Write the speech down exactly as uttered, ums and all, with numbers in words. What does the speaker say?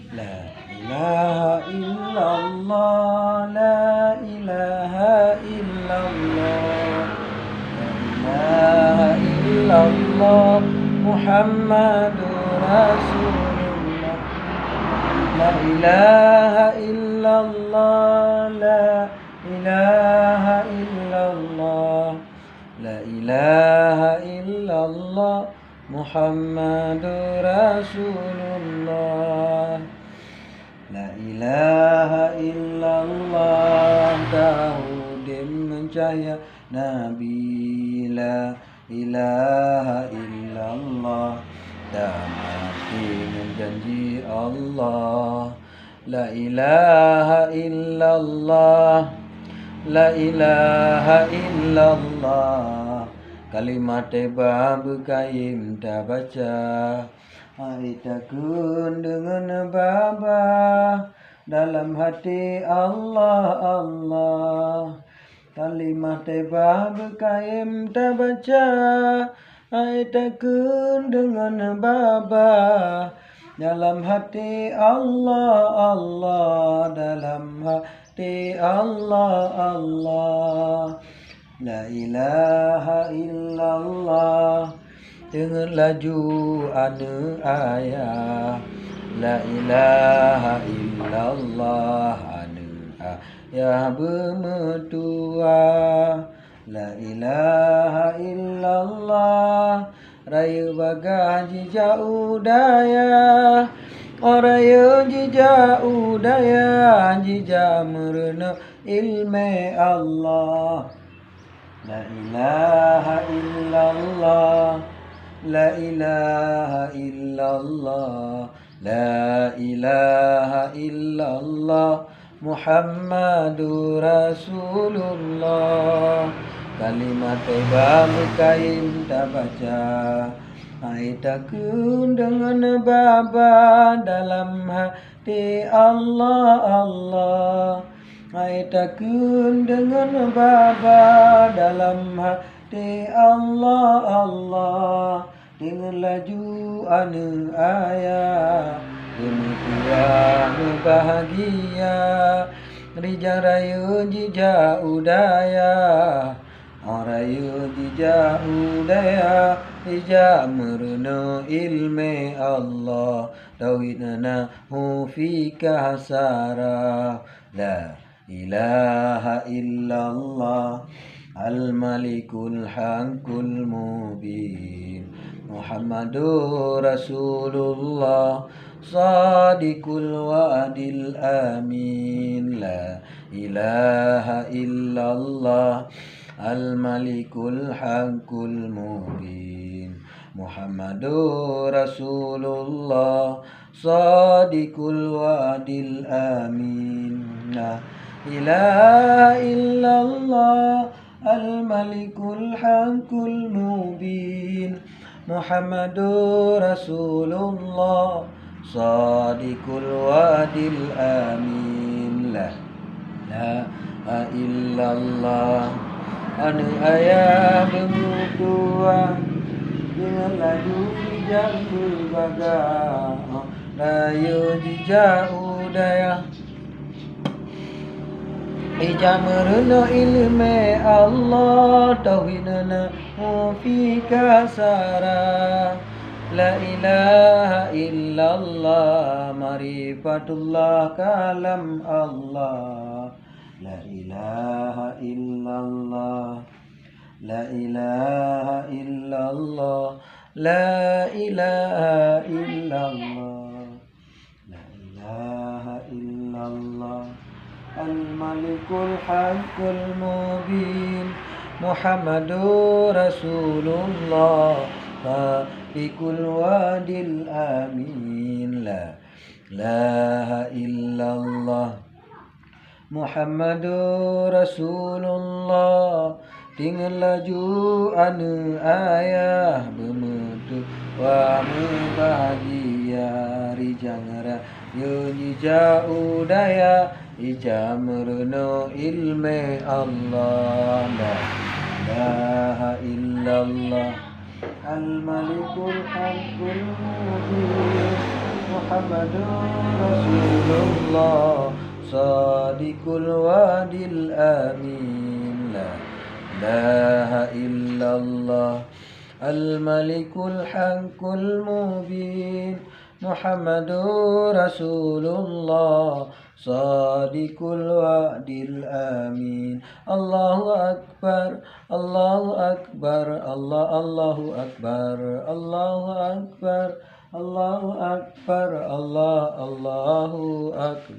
La ilaha illallah, la ilaha illallah, la ilaha illallah, Muhammadur Rasulullah. La ilaha illallah, la ilaha illallah, la ilaha illallah, Muhammadur Rasulullah. La ilaha illallah, taudép meucahya Nabi. La ilaha illallah, tamaté ngon janji Allah. La ilaha illallah, la ilaha illallah, kalimat thaibah beukayém tabaca. Hai takheun deungon babah dalam hati, Allah, Allah. Kalimat thaibah beukayém tabaca, hai takheun deungon babah dalam hati, Allah, Allah, dalam hati, Allah, Allah. La ilaha illallah, teungeut laju aneuëk ayah. La ilaha illallah, aneuëk ayah beumeutuwah. La ilaha illallah, rayeuk bagah jijak u dayah. Oh, rayeuk jijak u dayah, jijak meurunoe ileumé Allah. La ilaha illallah, la ilaha illallah, la ilaha illallah, Muhammadur Rasulullah. Kalimat thaibah beukayém tabaca, hai takheun deungon babah dalam hati, Allah, Allah. Hai takheun deungon babah dalam hati, Allah, Allah. Deungon laju aneuëk ayah beumeutuwah meubahgia. Rijang rayeuk jijak u dayah. Oh, rayeuk jijak u dayah, jijak meurunoe ileumé Allah. Tauhid na hu fika sara. La ilaha illallah, al-malikul haqqul mubin, Muhammadur Rasulullah, sadiqul wa'dil amin. La ilaha illallah, al-malikul haqqul mubin, Muhammadur Rasulullah, sadiqul wa'dil amin. La ilaha illallah, al-malikul haqqul mubin, Muhammadur Rasulullah, sadiqul wa'dil amin. La ilaha illallah, aneuëk ayah beumeutuwah, deungon laju jijak meubagah, rayeuk jijak u dayah. Ijak meurunoe ileumé Allah, tauhid na hu fika sara. La ilaha illallah, ma'rifatullah, kalam Allah. La ilaha illallah, la ilaha illallah, la ilaha illallah. La ilaha illallah, al-malikul haqqul mubin, Muhammadur Rasulullah, sadiqul wa'dil amin. La ilaha illallah, Muhammadur Rasulullah. Deungon laju aneuëk ayah beumeutuwah meubahgia, rijang rayeuk jijak u dayah, ijak meurunoe ileumé Allah. La ilaha illallah, al-malikul haqqul mubin, محمد رسول الله صادق الوعد الأمين. لا إله إلا الله الملك الحق المبين. محمد رسول الله صادق الوعد الأمين. الله أكبر، الله أكبر، الله، الله أكبر، الله أكبر، الله أكبر، الله، الله أكبر.